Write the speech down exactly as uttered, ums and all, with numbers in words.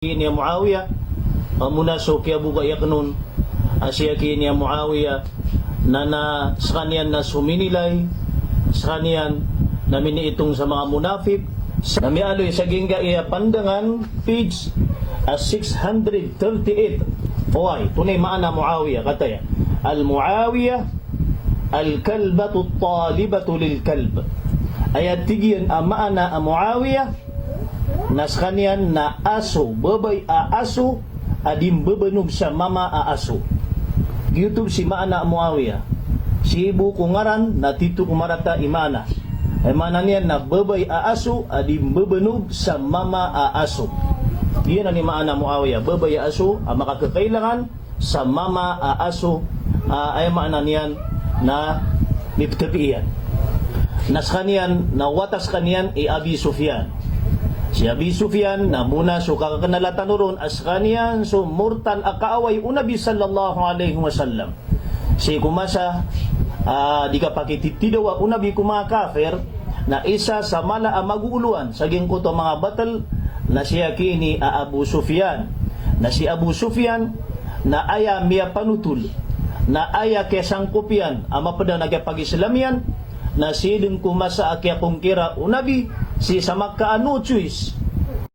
ini a Muawiya, a mona so kiyaboga iyan on, a sii ki ini a Muawiya, na, na skaniyan na so minilay, skaniyan na miniitong sa manga munafik, na miyaaloy sa giyangkaya pandangan, page, a six hundred thirty-eight. Oway, antonaa i maana Muawiya, kataya. Al-Muawiya, al-kalbatu talibatu lil-kalb. Aya tig iyan a maana a Muawiya, na skaniyan na aso, babay a aso, a di mbebenog sa mama a aso. Giyoto si maana a Muawiya. Sii bo ko ngaran na tito ko marata i maana. Aya maana niyan na babay a aso, a di mbebenog sa mama a aso. Giyanan i maana a Muawiya, babay a aso, a makakakailangan sa mama a aso, a, aya maana niyan na miptep iyan. Na skaniyan, na wata skaniyan i Abi Sufyan. Si Abi Sufyan, na mona so kakaknala tano ron, a skaniyan so mortal a kaaway o Nabi sallallahu alaihi wasallam. Sii ko masa, a, di kapakititidawa o Nabi ko manga kafir, na isa sa mala a magoolowan sa giyangkoto a manga batel, na sii ki ini a Abu Sufyan. Na si Abu Sufyan, na aya miyapanotol, na aya kiyasangkop iyan a maped a kiyapag-Islam iyan, na sii den ko masa a kiyakongkira o Nabi, sii sa Makkah a no choice,